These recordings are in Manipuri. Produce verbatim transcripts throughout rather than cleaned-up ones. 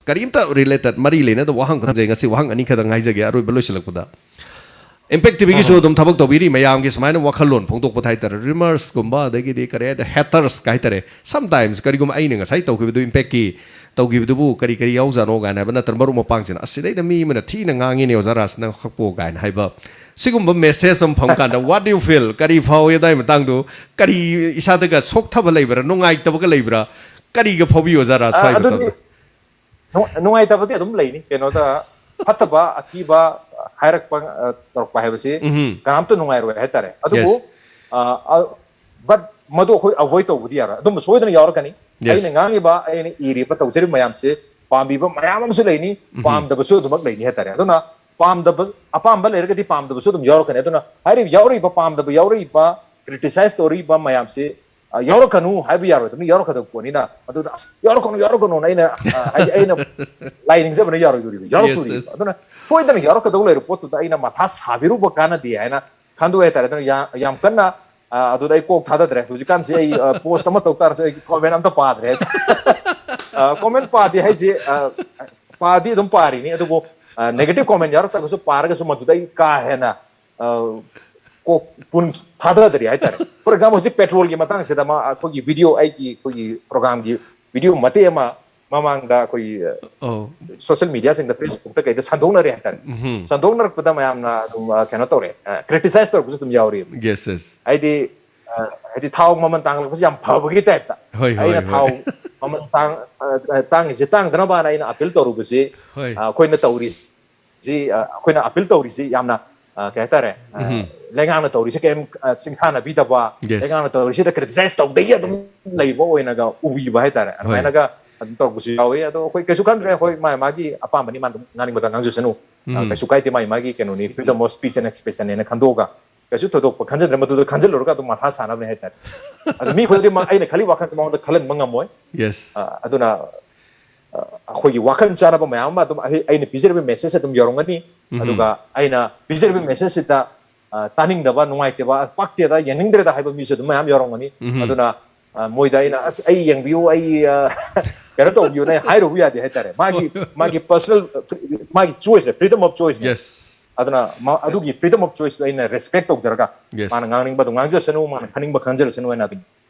ꯀꯔꯤꯝꯇ related, ꯃꯔꯤ ꯂꯩꯅꯗꯕ ꯋꯥꯍꯪ ꯈꯛꯇꯪ ꯍꯥꯏꯖꯩ꯫ ꯉꯁꯤ ꯋꯥꯍꯪ ꯑꯅꯤ ꯈꯛꯇꯪ ꯍꯥꯏꯖꯒꯦ ꯑꯔꯣꯏꯕ ꯂꯣꯏꯁꯤꯜꯂꯛꯄꯗ꯫ Impact ꯇꯤꯚꯤꯒꯤꯁꯨ ꯑꯗꯨꯝ ꯊꯕꯛ ꯇꯧꯕꯤꯔꯤ ꯃꯌꯥꯝꯒꯤ ꯁꯨꯃꯥꯏꯅ ꯋꯥꯈꯜꯂꯣꯟ ꯐꯣꯡꯗꯣꯛꯄꯗ ꯍꯥꯏꯇꯥꯔꯦ, ꯔꯤꯃꯔꯁꯀꯨꯝꯕ, ꯑꯗꯒꯤꯗꯤ ꯀꯔꯤ ꯍꯥꯏꯇꯥꯔꯦ, ꯍꯦꯇꯔꯁꯀ ꯍꯥꯏꯇꯥꯔꯦ꯫ Sometimes ꯀꯔꯤꯒꯨꯝꯕ ꯑꯩꯅ ꯉꯁꯥꯏ ꯇꯧꯈꯤꯕꯗꯨ, Impact ꯀꯤ ꯇꯧꯈꯤꯕꯗꯨꯕꯨ ꯀꯔꯤ ꯀꯔꯤ ꯌꯥꯎꯖꯥꯠꯅꯣ ꯀꯥꯏꯅ ꯍꯥꯏꯕ, ꯅꯠꯇ꯭ꯔꯒ ꯃꯔꯨꯞ ꯃꯄꯥꯡꯁꯤꯡꯅ "ꯑꯁ, ꯁꯤꯗꯩꯗ ꯃꯤ ꯑꯃꯅ ꯊꯤꯅ ꯉꯥꯡꯉꯤꯅꯦ ꯑꯣꯖꯥ ꯔꯥꯖ ꯅꯪ ꯈꯛꯄꯣ" ꯀꯥꯏꯅ ꯍꯥꯏꯕ, ꯁꯤꯒꯨꯝꯕ message ꯑꯃ ꯐꯪ ꯀꯥꯟꯗ what do you feel? ꯀꯔꯤ ꯐꯥꯎꯏ? ꯑꯗꯨꯋꯥꯏ ꯃꯇꯥꯡꯗꯨ ꯀꯔꯤ ꯏꯁꯥꯗꯒ ꯁꯣꯛꯊꯕ ꯂꯩꯕ꯭ꯔꯥ, ꯅꯨꯡꯉꯥꯏꯇꯕꯒ ꯂꯩꯕ꯭ꯔꯥ? ꯀꯔꯤꯒ ꯐꯥꯎꯕꯤ ꯑꯣꯖꯥ ꯔꯥꯖ? ꯑ, ꯍꯥꯏꯕ ꯑꯗꯨꯗꯤ ꯃꯇꯝꯗ ꯅꯨꯡ-, ꯅꯨꯡꯉꯥꯏꯇꯕꯗꯤ ꯑꯗꯨꯝ ꯂꯩꯅꯤ꯫ ꯀꯩꯅꯣꯗ, ꯐꯠꯇꯕ, ꯑꯊꯤꯕ ꯍꯥꯏꯔꯛꯄ, ꯑ, ꯇꯧꯔꯛꯄ ꯍꯥꯏꯕꯁꯤ ꯎꯝꯍꯨꯝ꯫ ꯀꯅꯥꯝꯇ ꯅꯨꯡꯉꯥꯏꯔꯣꯏ ꯍꯥꯏꯇꯥꯔꯦ꯫ ꯑꯗꯨꯕꯨ, Yes. ꯑ, ꯑ, but ꯃꯗꯨ ꯑꯩꯈꯣꯏ avoid ꯇꯧꯕꯗꯤ ꯌꯥꯔꯣꯏ꯫ ꯑꯗꯨꯝꯕ ꯁꯣꯏꯗꯅ ꯌꯥꯎꯔꯛꯀꯅꯤ꯫ Yes. ꯑꯩꯅ ꯉꯥꯡꯉꯤꯕ, ꯑꯩꯅ ꯏꯔꯤꯕ, ꯇꯧꯖꯔꯤꯕ ꯃꯌꯥꯝꯁꯦ ꯄꯥꯝꯕꯤꯕ ꯃꯌꯥꯝ ꯑꯃꯁꯨ ꯂꯩꯅꯤ, ꯎꯝꯍꯨꯝ꯫ ꯄꯥꯝꯗꯕꯁꯨ ꯑꯗꯨꯃꯛ ꯂꯩꯅꯤ ꯍꯥꯏꯇꯥꯔꯦ꯫ ꯑꯗꯨꯅ ꯄꯥꯝꯗꯕ, ꯑꯄꯥꯝꯕ ꯂꯩꯔꯒꯗꯤ ꯄꯥꯝꯗꯕꯁꯨ ꯑꯗꯨꯝ ꯌꯥꯎꯔꯛꯀꯅꯤ꯫ ꯑꯗꯨꯅ ꯍꯥꯏꯔꯤꯕ, ꯌꯥꯎꯔꯛꯏꯕ, ꯄꯥꯝꯗꯕ ꯌꯥꯎꯔꯛꯏꯕ, criticize ꯇꯧꯔꯛꯏꯕ ꯃꯌꯥꯝꯁꯤ, ꯑ, ꯌꯥꯎꯔꯛꯀꯅꯨ ꯍꯥꯏꯕ ꯌꯥꯔꯣꯏꯗꯕꯅꯤ, ꯌꯥꯎꯔꯛꯀꯗꯕ ꯄꯣꯠꯅꯤꯅ꯫ ꯑꯗꯨꯗ "ꯑꯁ, ꯌꯥꯎꯔꯛꯀꯅꯨ, ꯌꯥꯎꯔꯛꯀꯅꯨꯅ" ꯑꯩꯅ, ꯑ, ꯍꯥꯏꯗꯤ ꯑꯩꯅ ꯂꯥꯏ ꯅꯤꯡꯖꯕꯅ ꯌꯥꯔꯣꯏꯗꯣꯔꯤꯕ, Yes, ꯌꯥꯎꯔꯛꯇꯣꯔꯤꯕ꯫ Yes. ꯑꯗꯨꯅ ꯁꯣꯏꯗꯅ ꯌꯥꯎꯔꯛꯀꯗꯧ ꯂꯩꯔꯕ ꯄꯣꯠꯇꯨꯗ ꯑꯩꯅ ꯃꯊꯥ ꯁꯥꯕꯤꯔꯨꯕ ꯀꯥꯟꯅꯗꯦ ꯍꯥꯏꯅ ꯈꯟꯗꯣꯛꯑꯦ ꯍꯥꯏꯇꯥꯔꯦ꯫ ꯑꯗꯨꯅ ꯌꯥ-, ꯌꯥꯝ ꯀꯟꯅ, ꯑ, ꯑꯗꯨꯗ ꯑꯩ ꯀꯣꯛ ꯊꯥꯗꯗ꯭ꯔꯦ꯫ ꯍꯧꯖꯤꯛꯀꯥꯟꯁꯦ ꯑꯩ, ꯑ, post ꯑꯃ ꯇꯧ ꯇꯥꯔꯁꯨ ꯑꯩ comment ꯑꯝꯇ ꯄꯥꯗ꯭ꯔꯦ ꯍꯥꯏꯇꯥꯔꯦ꯫ ꯑ, comment ꯄꯥꯗꯦ ꯍꯥꯏꯁꯦ, ꯑ, ꯄꯥꯗꯤ ꯑꯗꯨꯝ ꯄꯥꯔꯤꯅꯤ, ꯑꯗꯨꯕꯨ, ꯑ, negative comment ꯌꯥꯎꯔꯛꯇ꯭ꯔꯒꯁꯨ, ꯄꯥꯔꯒꯁꯨ ꯃꯗꯨꯗ ꯑꯩ ꯀꯥ ꯍꯦꯟꯅ, ꯑ, ꯀꯣꯛ ꯄꯨꯟ ꯊꯥꯗꯗ꯭ꯔꯤ ꯍꯥꯏꯇꯥꯔꯦ꯫ For example, ꯍꯧꯖꯤꯛ petrol ꯒꯤ ꯃꯇꯥꯡꯁꯤꯗ ꯃꯥ ꯑꯩꯈꯣꯏꯒꯤ video, ꯑꯩꯒꯤ, ꯑꯩꯈꯣꯏꯒꯤ program ꯒꯤ video ꯃꯇꯦꯛ ꯑꯃ ꯃꯃꯥꯡꯗ ꯑꯩꯈꯣꯏꯒꯤ, ꯑ, ꯑꯧ꯫ Social media ꯁꯤꯡꯗ, Facebook ꯇ ꯀꯩꯗ ꯁꯟꯗꯣꯛꯅꯔꯦ ꯍꯥꯏꯇꯥꯔꯦ꯫ ꯎꯝꯍꯨꯝ꯫ ꯁꯟꯗꯣꯛꯅꯔꯛꯄꯗ ꯃꯌꯥꯝꯅ ꯑꯗꯨꯝ, ꯑ, ꯀꯩꯅꯣ ꯇꯧꯔꯦ, ꯑ, criticize ꯇꯧꯔꯛꯄꯁꯨ ꯑꯗꯨꯝ ꯌꯥꯎꯔꯤꯕ꯫ Yes, yes. ꯍꯥꯏꯗꯤ, ꯑ, ꯍꯥꯏꯗꯤ ꯊꯥꯎ ꯃꯃꯜ ꯇꯥꯡꯂꯛꯄꯁꯤ ꯌꯥꯝ ꯐꯕꯒꯤ type ꯇ꯫ ꯍꯣꯏ, ꯍꯣꯏ, ꯑꯩꯅ ꯍꯣꯏ꯫ ꯊꯥꯎ ꯃꯃꯜ ꯇꯥꯡ-, ꯑ, ꯑ, ꯇꯥꯡꯉꯤꯁꯦ ꯇꯥꯡꯗꯅꯕꯅ ꯑꯩꯅ appeal ꯇꯧꯔꯨꯕꯁꯤ, ꯍꯣꯏ꯫ ꯑ, ꯑꯩꯈꯣꯏꯅ ꯇꯧꯔꯤ ꯁꯤ, ꯑ, ꯑꯩꯈꯣꯏꯅ appeal ꯇꯧꯔꯤꯁꯤ ꯌꯥꯝꯅ, ꯑ, ꯀꯩ ꯍꯥꯏꯇꯥꯔꯦ, ꯑ, ꯎꯝꯍꯨꯝ꯫ ꯂꯩꯉꯥꯛꯅ ꯇꯧꯔꯤꯁꯤ ꯀꯔꯤꯝ, ꯑ, ꯁꯤꯡꯊꯥꯅꯕꯤꯗꯕ, Yes. ꯂꯩꯉꯥꯛꯅ ꯇꯧꯔꯤꯁꯤꯗ criticize ꯇꯧꯗꯩ ꯑꯗꯨꯝ ꯂꯩꯕ ꯑꯣꯏꯅꯒ ꯎꯕꯤꯕ ꯍꯥꯏꯇꯥꯔꯦ꯫ ꯍꯣꯏ꯫ ꯑꯗꯨꯃꯥꯏꯅꯒ ꯑꯗꯨꯝ ꯇꯧꯔꯛꯄꯁꯨ ꯌꯥꯎꯋꯤ꯫ ꯑꯗꯣ ꯑꯩꯈꯣꯏ ꯀꯩꯁꯨ ꯈꯟꯗ꯭ꯔꯦ, ꯑꯩꯈꯣꯏ ꯃꯥ ꯃꯥꯒꯤ ꯑꯄꯥꯝꯕꯅꯤ, ꯃꯥ ꯑꯗꯨꯝ ꯉꯥꯡꯅꯤꯡꯕꯗ ꯉꯥꯡꯖꯁꯅꯨ꯫ ꯑ, ꯎꯝ꯫ ꯀꯩꯁꯨ ꯀꯥꯏꯗꯦ, ꯃꯥꯒꯤ ꯃꯥꯒꯤ ꯀꯩꯅꯣꯅꯤ, freedom of speech and expression ꯅꯦꯅ ꯈꯟꯗꯣꯛꯑꯒ ꯀꯩꯁꯨ ꯊꯣꯏꯗꯣꯛꯄ ꯈꯟꯖꯗ꯭ꯔꯦ꯫ ꯃꯗꯨꯗ ꯈꯟꯖꯜꯂꯨꯔꯒ ꯑꯗꯨꯝ ꯃꯊꯥ ꯁꯥꯅꯕꯅꯦ ꯍꯥꯏꯇꯥꯔꯦ꯫ ꯑꯗꯨ ꯃꯤ ꯈꯨꯗꯤꯡꯃꯛ ꯑꯩꯅ ꯈꯜꯂꯤ ꯋꯥꯈꯜꯁꯦ ꯃꯉꯣꯟꯗ ꯈꯜꯍꯟꯕ ꯉꯝꯃꯣꯏ꯫ Yes. ꯑ, ꯑꯗꯨꯅ, ꯑ, ꯑꯩꯈꯣꯏꯒꯤ ꯋꯥꯈꯜ ꯆꯥꯟꯅꯕ ꯃꯌꯥꯝ ꯑꯃ ꯑꯗꯨꯝ ꯑꯩ-, ꯑꯩꯅ ꯄꯤꯖꯔꯤꯕ message ꯑꯗꯨꯝ ꯌꯧꯔꯝꯒꯅꯤ꯫ ꯎꯝꯍꯨꯝ꯫ ꯑꯗꯨꯒ ꯑꯩꯅ ꯄꯤꯖꯔꯤꯕ message ꯁꯤꯗ, ꯑ, ꯇꯥꯅꯤꯡꯗꯕ, ꯅꯨꯡꯉꯥꯏꯇꯕ, ꯄꯛꯇꯦꯗ, ꯌꯦꯡꯅꯤꯡꯗ꯭ꯔꯦꯗ ꯍꯥꯏꯕ ꯃꯤꯁꯨ ꯑꯗꯨꯝ ꯃꯌꯥꯝ ꯌꯧꯔꯝꯒꯅꯤ꯫ ꯎꯝꯍꯨꯝ꯫ ꯑꯗꯨꯅ, ꯑ, ꯃꯣꯏꯗ ꯑꯩꯅ, "ꯑꯁ, ꯑꯩ ꯌꯦꯡꯕꯤꯌꯨ, ꯑꯩ, ꯑ, ꯀꯩꯅꯣ ꯇꯧꯕꯤꯌꯨꯅ" ꯑꯩ ꯍꯥꯏꯔꯨꯕ ꯌꯥꯗꯦ ꯍꯥꯏꯇꯥꯔꯦ꯫ ꯃꯥꯒꯤ, ꯃꯥꯒꯤ personal, ꯃꯥꯒꯤ choice ꯅꯦ, freedom of choice ꯅꯦ꯫ Yes. ꯑꯗꯨꯅ ꯃꯥ-, ꯑꯗꯨꯒꯤ freedom of choice ꯇꯣ ꯑꯩꯅ respect ꯇꯧꯖꯔꯒ, Yes. ꯃꯥꯅ ꯉꯥꯡꯅꯤꯡꯕꯗꯣ ꯉꯥꯡꯖꯁꯅꯨ, ꯃꯥꯅ ꯈꯟꯅꯤꯡꯕ ꯈꯟꯖꯔꯁꯅꯨ ꯍꯥꯏꯅ ꯑꯗꯨꯝ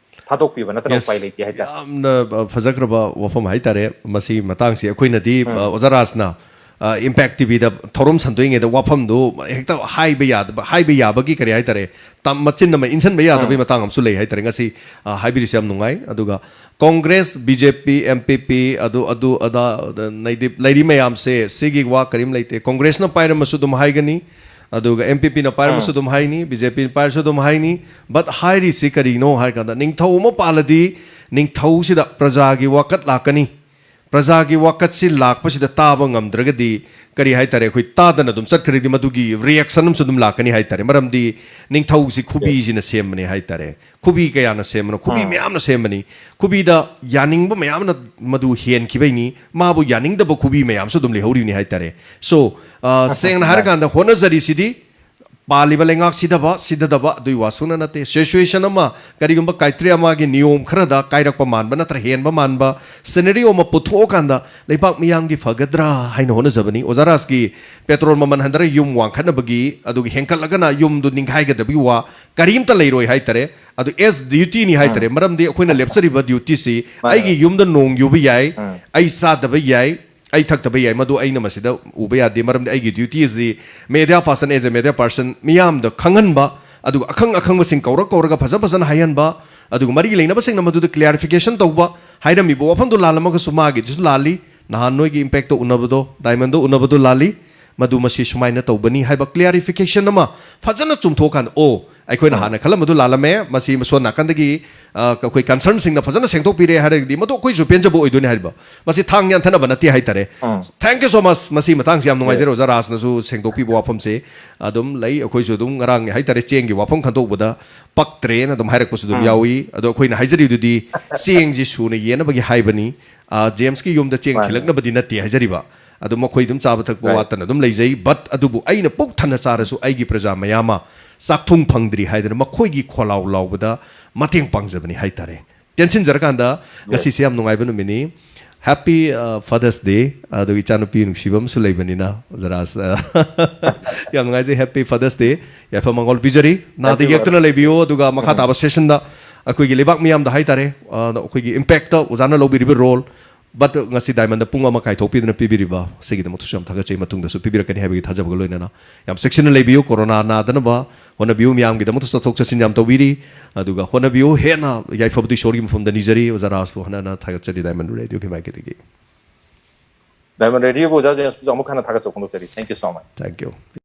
ꯊꯥꯗꯣꯛꯄꯤꯕ ꯅꯠꯇꯅ Yes. ꯎꯄꯥꯏ ꯂꯩꯇꯦ ꯍꯥꯏꯇꯥꯔꯦ꯫ ꯌꯥꯝꯅ, ꯑ, ꯐꯖꯈ꯭ꯔꯕ ꯋꯥꯐꯝ ꯍꯥꯏꯇꯥꯔꯦ꯫ ꯃꯁꯤ ꯃꯇꯥꯡꯁꯤ ꯑꯩꯈꯣꯏꯅꯗꯤ, ꯑ, ꯑꯣꯖꯥ ꯔꯥꯖꯅ, ꯑ, Impact ꯇꯤꯚꯤꯗ ꯊꯧꯔꯝ ꯁꯟꯗꯣꯛꯏꯉꯩꯗ ꯋꯥꯐꯝꯗꯨ ꯍꯦꯛꯇ ꯍꯥꯏꯕ ꯌꯥꯗꯕ, ꯍꯥꯏꯕ ꯌꯥꯕꯒꯤ ꯀꯔꯤ ꯍꯥꯏꯇꯥꯔꯦ, ꯇꯝ-, ꯃꯆꯤꯟ ꯑꯃ ꯏꯟꯁꯤꯟꯕ ꯌꯥꯗꯕꯒꯤ ꯃꯇꯥꯡ ꯑꯃꯁꯨ ꯂꯩ ꯍꯥꯏꯇꯥꯔꯦ꯫ ꯉꯁꯤ, ꯑ, ꯍꯥꯏꯕꯤꯔꯤꯁꯦ ꯌꯥꯝ ꯅꯨꯡꯉꯥꯏ꯫ ꯑꯗꯨꯒ ꯀꯣꯡꯒ꯭ꯔꯦꯁ, ꯕꯤ ꯖꯦ ꯄꯤ, ꯑꯦꯝ ꯄꯤ ꯄꯤ, ꯑꯗꯨ, ꯑꯗꯨ, ꯑꯗꯥ, ꯑꯗ ꯂꯩꯗꯤ-, ꯂꯩꯔꯤ ꯃꯌꯥꯝꯁꯦ, ꯁꯤꯒꯤ ꯋꯥ ꯀꯔꯤꯝ ꯂꯩꯇꯦ꯫ ꯀꯣꯡꯒ꯭ꯔꯦꯁꯅ ꯄꯥꯏꯔꯝꯃꯁꯨ ꯑꯗꯨꯝ ꯍꯥꯏꯒꯅꯤ, ꯑꯗꯨꯒ ꯑꯦꯝ ꯄꯤ ꯄꯤꯅ ꯄꯥꯏꯔꯝꯃꯁꯨ ꯑꯗꯨꯝ ꯍꯥꯏꯅꯤ, ꯕꯤ ꯖꯦ ꯄꯤꯅ ꯄꯥꯏꯔꯁꯨ ꯑꯗꯨꯝ ꯍꯥꯏꯅꯤ꯫ But ꯍꯥꯏꯔꯤꯁꯤ ꯀꯔꯤꯅꯣ ꯍꯥꯏꯔ ꯀꯥꯟꯗ, ꯅꯤꯡꯊꯧ ꯑꯃ ꯄꯥꯜꯂꯗꯤ ꯅꯤꯡꯊꯧꯁꯤꯗ ꯄ꯭ꯔꯖꯥꯒꯤ ꯋꯥꯀꯠ ꯂꯥꯛꯀꯅꯤ꯫ ꯄ꯭ꯔꯖꯥꯒꯤ ꯋꯥꯀꯠꯁꯤ ꯂꯥꯛꯄꯁꯤꯗ ꯇꯥꯕ ꯉꯝꯗ꯭ꯔꯒꯗꯤ, ꯀꯔꯤ ꯍꯥꯏꯇꯥꯔꯦ, ꯑꯩꯈꯣꯏ ꯇꯥꯗꯅ ꯑꯗꯨꯝ ꯆꯠꯈ꯭ꯔꯗꯤ ꯃꯗꯨꯒꯤ reaction ꯑꯃꯁꯨ ꯑꯗꯨꯝ ꯂꯥꯛꯀꯅꯤ ꯍꯥꯏꯇꯥꯔꯦ꯫ ꯃꯔꯝꯗꯤ ꯅꯤꯡꯊꯧꯁꯤ ꯈꯨꯕꯤꯁꯤꯅ ꯁꯦꯝꯕꯅꯦ ꯍꯥꯏꯇꯥꯔꯦ꯫ ꯈꯨꯕꯤ ꯀꯌꯥꯅ ꯁꯦꯝꯕꯅꯣ? ꯈꯨꯕꯤ ꯃꯌꯥꯝꯅ ꯁꯦꯝꯕꯅꯤ꯫ ꯈꯨꯕꯤꯗ ꯌꯥꯅꯤꯡꯕ ꯃꯌꯥꯝꯅ ꯃꯗꯨ ꯍꯦꯟꯈꯤꯕꯩꯅꯤ꯫ ꯃꯥꯕꯨ ꯌꯥꯅꯤꯡꯗꯕ ꯈꯨꯕꯤ ꯃꯌꯥꯝꯁꯨ ꯑꯗꯨꯝ ꯂꯩꯍꯧꯔꯤꯕꯅꯤ ꯍꯥꯏꯇꯥꯔꯦ꯫ So, ꯑ, ꯁꯦꯡꯅ ꯍꯥꯏꯔꯀꯥꯟꯗ ꯍꯣꯠꯅꯖꯔꯤꯁꯤꯗꯤ ꯄꯥꯜꯂꯤꯕ ꯂꯩꯉꯥꯛ ꯁꯤꯊꯕ, ꯁꯤꯊꯗꯕ ꯑꯗꯨꯒꯤ ꯋꯥ ꯁꯨꯡꯅ ꯅꯠꯇꯦ꯫ Situation ꯑꯃ, ꯀꯔꯤꯒꯨꯝꯕ criteria ꯑꯃꯒꯤ ꯅꯤꯌꯣꯝ ꯈꯔꯗ ꯀꯥꯏꯔꯛꯄ ꯃꯥꯟꯕ ꯅꯠꯇ꯭ꯔ ꯍꯦꯟꯕ ꯃꯥꯟꯕ scenario ꯑꯃ ꯄꯨꯊꯣꯛꯑꯀꯥꯟꯗ ꯂꯩꯕꯥꯛ ꯃꯤꯌꯥꯝꯒꯤ ꯐꯒꯗ꯭ꯔꯥ ꯍꯥꯏꯅ ꯍꯣꯠꯅꯖꯕꯅꯤ꯫ ꯑꯣꯖꯥ ꯔꯥꯖꯀꯤ petrol ꯃꯃꯜ ꯍꯟꯊꯔ ꯌꯨꯝ ꯋꯥꯡꯈꯠꯅꯕꯒꯤ, ꯑꯗꯨꯒꯤ ꯍꯦꯟꯀꯠꯂꯒꯅ ꯌꯨꯝꯗꯨ ꯅꯤꯡꯈꯥꯏꯒꯗꯕꯒꯤ ꯋꯥ ꯀꯔꯤꯝꯇ ꯂꯩꯔꯣꯏ ꯍꯥꯏꯇꯥꯔꯦ꯫ ꯑꯗꯨ as duty ꯅꯤ ꯍꯥꯏꯇꯥꯔꯦ꯫ ꯃꯔꯝꯗꯤ ꯑꯩꯈꯣꯏꯅ ꯂꯦꯞꯆꯔꯤꯕ duty ꯁꯤ ꯑꯩꯒꯤ ꯌꯨꯝꯗ ꯅꯣꯡ ꯌꯨꯕ ꯌꯥꯏ, ꯑꯩ ꯆꯥꯗꯕ ꯌꯥꯏ, ꯑꯩ ꯊꯛꯇꯕ ꯌꯥꯏ, ꯃꯗꯨ ꯑꯩꯅ ꯃꯁꯤꯗ ꯎꯕ ꯌꯥꯗꯦ꯫ ꯃꯔꯝꯗꯤ ꯑꯩꯒꯤ duty ꯑꯁꯤ media person, as a media person, ꯃꯤꯌꯥꯝꯗ ꯈꯪꯍꯟꯕ, ꯑꯗꯨꯒ ꯑꯈꯪ ꯑꯈꯪꯕꯁꯤꯡ ꯀꯧꯔ ꯀꯧꯔꯒ ꯐꯖ ꯐꯖꯅ ꯍꯥꯏꯍꯟꯕ, ꯑꯗꯨꯒ ꯃꯔꯤ ꯂꯩꯅꯕꯁꯤꯡꯅ ꯃꯗꯨꯗ clarification ꯇꯧꯕ, ꯍꯥꯏꯔꯝꯃꯤꯕ ꯋꯥꯐꯝꯗꯨ ꯂꯥꯜꯂꯝꯃꯒꯁꯨ ꯃꯥꯒꯤꯗꯨꯁꯨ ꯂꯥꯜꯂꯤ꯫ ꯅꯍꯥꯟ ꯅꯣꯏꯒꯤ Impact ꯇ ꯎꯅꯕꯗꯣ, Diamond ꯗ ꯎꯅꯕꯗꯣ ꯂꯥꯜꯂꯤ, ꯃꯗꯨ ꯃꯁꯤ ꯁꯨꯃꯥꯏꯅ ꯇꯧꯕꯅꯤ ꯍꯥꯏꯕ clarification ꯑꯃ ꯐꯖꯅ ꯆꯨꯝꯊꯣꯛꯑꯀꯥꯟꯗ, ꯑꯣ, ꯑꯩꯈꯣꯏꯅ ꯍꯥꯟꯅ ꯈꯜꯂꯝꯕꯗꯨ ꯂꯥꯜꯂꯝꯃꯦ, ꯃꯁꯤ ꯁꯣꯝ ꯅꯥꯀꯟꯗꯒꯤ, ꯑ, ꯑꯩꯈꯣꯏ concern ꯁꯤꯡꯅ ꯐꯖꯅ ꯁꯦꯡꯗꯣꯛꯄꯤꯔꯦ ꯍꯥꯏꯔꯒꯗꯤ ꯃꯗꯨ ꯑꯩꯈꯣꯏꯁꯨ ꯄꯦꯟꯖꯕ ꯑꯣꯏꯗꯣꯏꯅꯤ ꯍꯥꯏꯔꯤꯕ꯫ ꯃꯁꯤ ꯊꯥꯡ ꯌꯥꯟꯊꯅꯕ ꯅꯠꯇꯦ ꯍꯥꯏꯇꯥꯔꯦ꯫ Thank you so much꯫ ꯃꯁꯤ ꯃꯇꯥꯡꯁꯤ ꯌꯥꯝ ꯅꯨꯡꯉꯥꯏꯖꯔꯦ꯫ ꯑꯣꯖꯥ ꯔꯥꯖꯅꯁꯨ ꯁꯦꯡꯗꯣꯛꯄꯤꯕ ꯋꯥꯐꯝꯁꯦ ꯑꯗꯨꯝ ꯂꯩ꯫ ꯑꯩꯈꯣꯏꯁꯨ ꯑꯗꯨꯝ ꯉꯔꯥꯡ ꯍꯥꯏꯇꯥꯔꯦ, ꯆꯦꯡꯒꯤ ꯋꯥꯐꯝ ꯈꯟꯗꯣꯛꯄꯗ ꯄꯛꯇ꯭ꯔꯦꯅ ꯑꯗꯨꯝ ꯍꯥꯏꯔꯛꯄꯁꯨ ꯑꯗꯨꯝ ꯌꯥꯎꯏ꯫ ꯑꯗꯣ ꯑꯩꯈꯣꯏꯅ ꯍꯥꯏꯖꯔꯤꯗꯨꯗꯤ ꯆꯦꯡꯁꯤ ꯁꯨꯅ ꯌꯦꯟꯅꯕꯒꯤ ꯍꯥꯏꯕꯅꯤ꯫ ꯑ, ꯖꯦꯝꯁꯀꯤ ꯌꯨꯝꯗ ꯆꯦꯡ ꯊꯤꯜꯂꯛꯅꯕꯗꯤ ꯅꯠꯇꯦ ꯍꯥꯏꯖꯔꯤꯕ꯫ ꯑꯗꯨ ꯃꯈꯣꯏ ꯑꯗꯨꯝ ꯆꯥꯕ ꯊꯛꯄ ꯋꯥꯠꯇꯅ ꯑꯗꯨꯝ ꯂꯩꯖꯩ꯫ But ꯑꯗꯨꯕꯨ ꯑꯩꯅ ꯄꯨꯛ ꯊꯟꯅ ꯆꯥꯔꯁꯨ ꯑꯩꯒꯤ ꯄ꯭ꯔꯖꯥ ꯃꯌꯥꯝ ꯑꯃ ꯆꯥꯛꯊꯨꯡ ꯐꯪꯗ꯭ꯔꯤ ꯍꯥꯏꯗꯅ ꯃꯈꯣꯏꯒꯤ ꯈꯣꯜꯂꯥꯎ ꯂꯥꯎꯕꯗ ꯃꯇꯦꯡ ꯄꯥꯡꯖꯕꯅꯤ ꯍꯥꯏꯇꯥꯔꯦ꯫ ꯇꯦꯟꯁꯤꯟꯖꯔꯀꯥꯟꯗ, ꯉꯁꯤꯁꯦ ꯌꯥꯝ ꯅꯨꯡꯉꯥꯏꯕ ꯅꯨꯃꯤꯠꯅꯤ꯫ Happy, uh, Father's Day. ꯑꯗꯨꯒ ꯏꯆꯥꯅꯨꯄꯤ ꯅꯨꯡꯁꯤꯕ ꯑꯃꯁꯨ ꯂꯩꯕꯅꯤꯅ, ꯖꯔꯥꯖ, uh, ꯌꯥꯝ ꯅꯨꯡꯉꯥꯏꯖꯩ꯫ Happy Father's Day. ꯌꯥꯏꯐ ꯃꯪꯒꯣꯜ ꯄꯤꯖꯔꯤ꯫ ꯅꯥꯗ ꯌꯦꯛꯇꯨꯅ ꯂꯩꯕꯤꯌꯨ꯫ ꯑꯗꯨꯒ ꯃꯈꯥ ꯇꯥꯕ ꯁꯦꯁꯟꯗ ꯑꯩꯈꯣꯏꯒꯤ ꯂꯩꯕꯥꯛ ꯃꯤꯌꯥꯝꯗ ꯍꯥꯏꯇꯥꯔꯦ, ꯑ, ꯑꯩꯈꯣꯏꯒꯤ ꯏꯝꯄꯦꯛꯇ ꯑꯣꯖꯥꯅ ꯂꯧꯕꯤꯔꯤꯕ ꯔꯣꯜ, ꯕꯠ ꯉꯁꯤ ꯗꯥꯏꯃꯟꯗ ꯄꯨꯡ ꯑꯃ ꯀꯥꯏꯊꯣꯛꯄꯤꯗꯨꯅ ꯄꯤꯕꯤꯔꯤꯕ, ꯁꯤꯒꯤꯗꯃꯛꯇꯁꯨ ꯌꯥꯝ ꯊꯥꯒꯠꯆꯩ꯫ ꯃꯇꯨꯡꯗꯁꯨ ꯄꯤꯕꯤꯔꯛꯀꯅꯤ ꯍꯥꯏꯕꯒꯤ ꯊꯥꯖꯕꯒ ꯂꯣꯏꯅꯅ ꯌꯥꯝ ꯆꯦꯛꯁꯤꯟꯅ ꯂꯩꯕꯤꯌꯨ꯫ ꯀꯣꯔꯣꯅꯥ ꯅꯥꯗꯅꯕ ꯍꯣꯠꯅꯕꯤꯌꯨ꯫ ꯃꯤꯌꯥꯝꯒꯤꯗꯃꯛꯇ ꯆꯠꯊꯣꯛ ꯆꯠꯁꯤꯟ ꯌꯥꯝ ꯇꯧꯕꯤꯔꯤ꯫ ꯑꯗꯨꯒ ꯍꯣꯠꯅꯕꯤꯌꯨ꯫ ꯍꯦꯟꯅ ꯌꯥꯏꯐꯕꯗꯨ ꯏꯁꯣꯔꯒꯤ ꯃꯐꯝꯗ ꯅꯤꯖꯔꯤ꯫ ꯑꯣꯖꯥ ꯔꯥꯖꯄꯨ ꯍꯟꯅ ꯍꯟꯅ ꯊꯥꯒꯠꯆꯔꯤ ꯗꯥꯏꯃꯟ ꯔꯦꯗꯤꯑꯣꯒꯤ ꯃꯥꯏꯀꯩꯗꯒꯤ꯫ ꯗꯥꯏꯃꯟ ꯔꯦꯗꯤꯑꯣꯕꯨ ꯑꯣꯖꯥ ꯖꯦꯝꯁꯄꯨꯁꯨ ꯑꯃꯨꯛ ꯍꯟꯅ ꯊꯥꯒꯠꯆꯕ ꯐꯣꯡꯗꯣꯛꯆꯔꯤ꯫ Thank you so much. Thank you.